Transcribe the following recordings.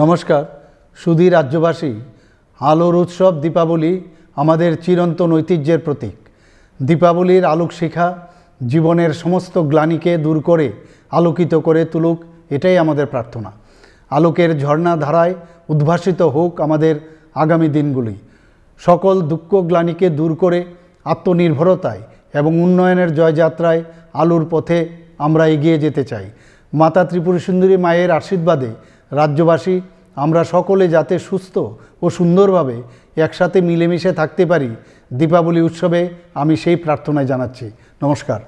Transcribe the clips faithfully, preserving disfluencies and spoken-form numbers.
নমস্কার। সুধী রাজ্যবাসী, আলোর উৎসব দীপাবলি আমাদের চিরন্তন ঐতিহ্যের প্রতীক। দীপাবলির আলোক শিখা জীবনের সমস্ত গ্লানিকে দূর করে আলোকিত করে তুলুক, এটাই আমাদের প্রার্থনা। আলোকের ঝর্ণা ধারায় উদ্ভাসিত হোক আমাদের আগামী দিনগুলি। সকল দুঃখ গ্লানিকে দূর করে আত্মনির্ভরতায় এবং উন্নয়নের জয়যাত্রায় আলোর পথে আমরা এগিয়ে যেতে চাই। মাতা ত্রিপুরা সুন্দরী মায়ের আশীর্বাদে রাজ্যবাসী আমরা সকলে যাতে সুস্থ ও সুন্দরভাবে একসাথে মিলেমিশে থাকতে পারি, দীপাবলি উৎসবে আমি সেই প্রার্থনায় জানাচ্ছি। নমস্কার।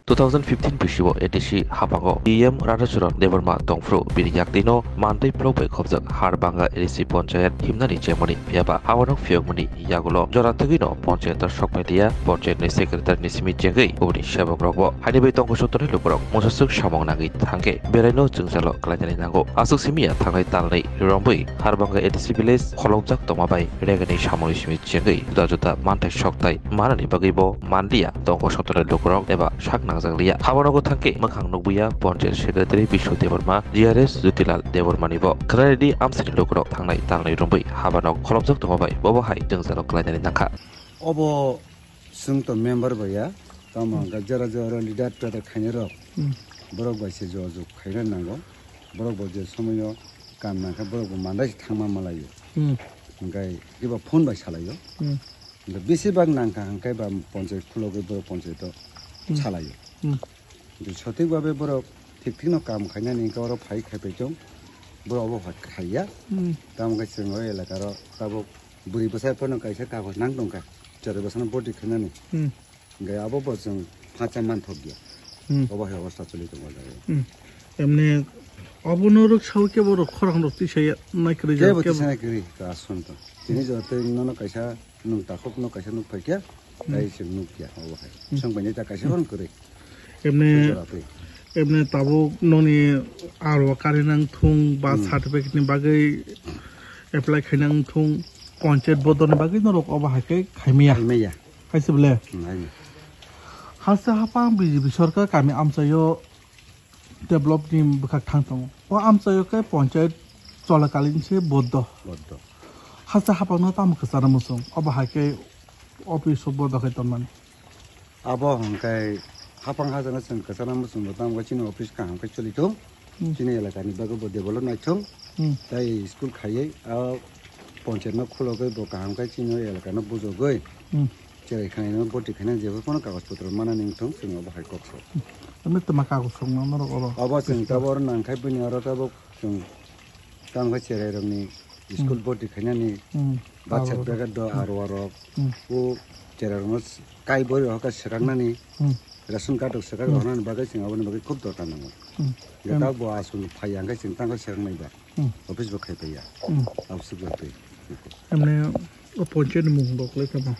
Two thousand fifteen bisio A D C hapango P M Radhacharan Debbarma tongphuru bini yaktino mantwi phlokbai khobjak Harbanga A D C ponchayat himnani chemani phiyaba hawanok phiyokmani yagulo jora thwgwino ponchayat sokpailia ponchayatni secretary ni simi chengwi kubuni sebok rokbo haini bai tongkosotoni lukurok mososwk samung nangwi thangkhe beraino chwngjalo klainani nango. Aswk simiya thangnai talnai rombwi Harbanga A D C village kholopjak tongma bai regani samungni simi chengwi juda juda manthai sokthai manani bagwi bo manliya, tongo sotonai lukurok eba sak nangjakliya. Habanok thangkhe mwkhang nukbuya Ponchayat Secretary Bishu Debbarma, G R S Jyotilal Debbarmani bo. Khwnaridi amchaini lukurok thangnai talnai rombwi habanok kholopjak tongma bai bobo hai jwngjalo klainani nangkha. Obo chwng to member baiya, tamo hwnkhe jora jora leader pedar khainai rok, Hmm. borok bai se jojok khaina nango, borok bo je somoyo kam nangkha borok bo mandai se thangma malaio, Hmm. hwnkhe kiba phone bai salaio. Hmm. Hwnkhe bisi bak nangkha hwnkhe ba ponchayat khulogwi borok ponchayat o Hmm. salaio. Hmm. Hwnkhe sothik babe borok thik thik no kam khainani hwnkhe oro phai khai pai tong. Borok obo hai khaiya. Hmm. Tamo khe chwng o elaka ro tabuk bwrwi bwsai phano kaisa kagoj nang tongkha. Cherai bwsano boti khainani. Hmm. Hwnkhe abo bo chwng phacha manthok ya. Hmm. Obo hai obostha choli tongo o jaga o. Hmm. Emne obo norok sao khe borok khorang rok tisa ya nai kwrwi Kebo jagao kebo. Tisa nai kwrwi ka ason to. Tini jora tei nono kaisa Nwng takhuk no kaisa nuk phaikya, Hmm. tai chwng nukya, obo hai. Hmm. Chwng bai nai ta kaisa Hmm. phano kwrwi. Emne, Jora twi. Emne tabuk noni aro kari nang thung ba Hmm. certificate ni bagwi apply khainang thung, ponchayat bodol ni bagwi norok obo hai khe khaimaya. Khaimaya. Hai se bole? Hmm, hai. Haste hapang B J P sorkar kami amchaio develop ni bwkhak thang tongo. O amchaio khe ponchayat cholakalin se boddo. Boddo. Haste hapang no tamo kwchana muchung. Obo hai khe office o boddo khai tonmani. Abo hwnkhe hapang hajano chwng kwchana muchung bo tamo chini office kaham khe choli thung. Hmm. Chini elakani bagwi bo develop naithung. Hmm. Tai school khaiwi a ponchayat no khulogwi bo kaham khe chini elakano bujogwi. Hmm. Cherai khainai no boti khainai jebo phano kagoj potro mana ning thung chwng obo hai kok sok. Ani tama kagoj sok no norok oro. Obo chwng tabor nang khai bini oro tabok chwng tamo khe cherai rok ni school Hmm. boti khainani Hmm. birth Aro. Certificate do Hmm. aro aro Hmm. o cherai rok no kai bori rok kha swkang nani Hmm. ration card rok swkang Hmm. rok nani bagwi chwng aboni bagwi khub dorkar nango. Hmm. Em- Gata bo aswk phai yang khe chwng tang khe swkang nai ba. Hmm. Office bo khai paiya. Hmm. Abswk bo twi. Emne o ponchayat ni mung bo kwlai tamo?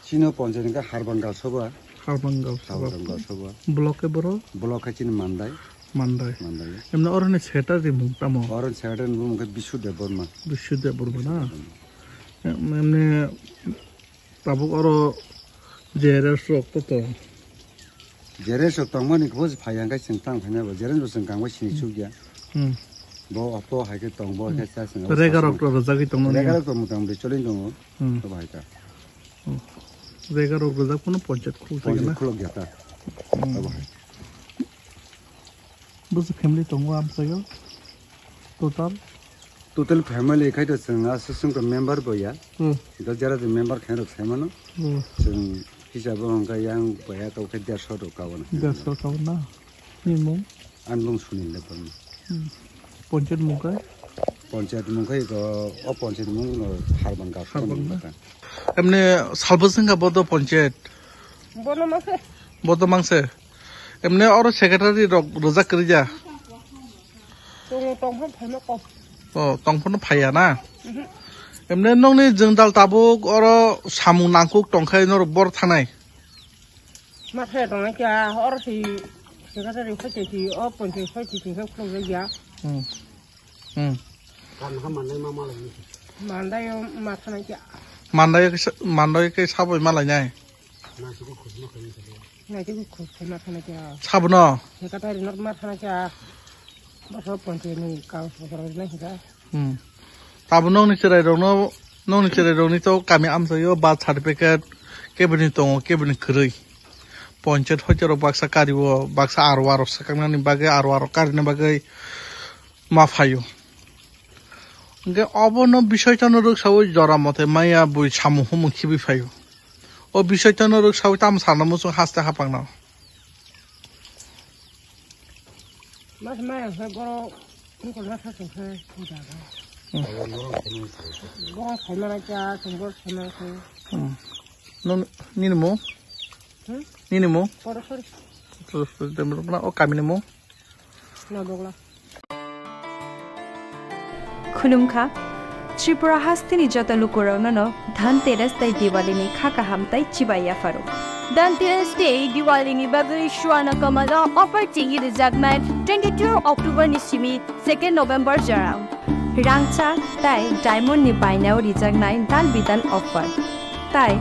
Chini o ponchayat hwnkhe Harbang Galsoba. Harbang Galsoba. Harbang Galsoba. Block khe boro? Block khe chini Mandai. Mandai. Mandai. Emne oro ni secretary ni mung tamo? Oro ni secretary ni mung khe Bishu Debbarma. Bishu Debbarma na? Bishu Debbarma. Em-, emne Tabuk oro J R S rok to tong. J R S rok tongmani khe bo phai hwnkhe chwng tang phaina bo J R S bo chwng kangma sini Hmm. chukya. Hmm. Bo apo hai khe tong, bo hai khe Hmm. cha chwng abo Rega sa rok chwng. To rwjagwi tong nani. Rega rok to mota moti choli tongo. Hmm. Bo hai kha. Hmm. Rega rok rwjak phano ponchayat khuluk Ponchayat jagwi na. Khuluk jata. Hmm. Abo hai. Busu family tongo amchaio? Total? Total family khai to chwng aswk chwng to member bo ya. Hmm. Ito jara je member khai rok sai mano. Hmm. Chwng hisab o hwnkha yang bo ya kau khe derso rok kau na. Derso kau na. Ni mung? An mung Sunil Debbarma. Hmm. Ponchayat mung khai? Ponchayat mung khai ko o ponchayat mung no Harbang ka Harbang na? Emne salbwswng kha bodo ponchayat? Bono mangse. Bodo mangse? Emne oro secretary rok rwjak kwrwi ya? Tongo, tong phano phaima kok. O, tong phano phaiya na? Mhm. Emne nokni jwngdal tabuk oro samung nangkuk tongkhe norok bor thanai? Ma thaya tongna kya, oro si secretary phai si, o ponchayat phai si, si khe khulok ya. Hmm. Hmm. Kam ha mandai ma malai ni. Mandai o ma thana kya. Mandai ke sa-, mandai ke saboi malai nai. Na si ko khus ma khai ni. Na si ko khus ma thana kya. Sabno. Secretary nok ma thana kya. Bwswk panchayat ni kagoz potro rinai hwnkha. Hmm. Tabuk nokni chwrairokno, nokni chwrairokni to kami amchaio birth certificate keboni tongo, keboni kwrwi. Panchayat hoite rok baksa kario, baksa aro aro swkaknani bagwi, aro aro karina bagwi ma phaio. Hwnkhe obono bisoitano rwksaui jora mote maya bui samung humung khibi phaio. O bisoitano rwksaui tamo sana muchung haste hapangno. Mas maya hwnkhe borok wngkor ma sa tongkhe jaga. Hmm. Borok saimana kya, chwng borok saimana khe. Hmm. Nini mung? Hmm? Nini mung? Porosori. Porosori Demrokna, o kamini mung? Nabogla. Khulumkha, Tripura hasteni joto lukurokno no Dhanteras tei Diwali ni kha kaham tei chibai yapharo. Dhanteras tei Diwali ni bagwi Swarna Kamal o offer chengwi rwjaknai twenty-two October ni simi second November jora. Rangchak tei diamond ni bainao rijaknai dal bidal offer. Tai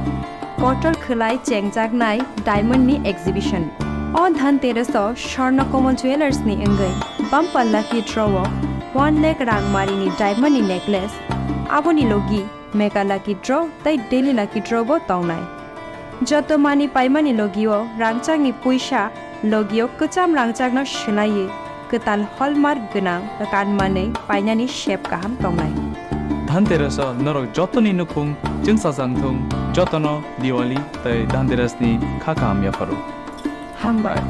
kotor khwlai chengjaknai diamond ni exhibition. O Dhanteras o Swarna Kamal Jewellers ni wngwi bumper lucky draw o one lakh rang mari ni diamond ni necklace, aboni logi mega lucky draw tei daily lucky draw bo tongnai. Joto mani paimani logio rangchakni puisa logio kwcham rangchakno swlaiwi kwtal hallmark gwnang kanmanwi painani sep kaham tongnai. Dhanteras o norok jotoni nukhung chwngsajak thung, jotono Diwali tei Dhanteras ni kha kaham yapharo. Hambai.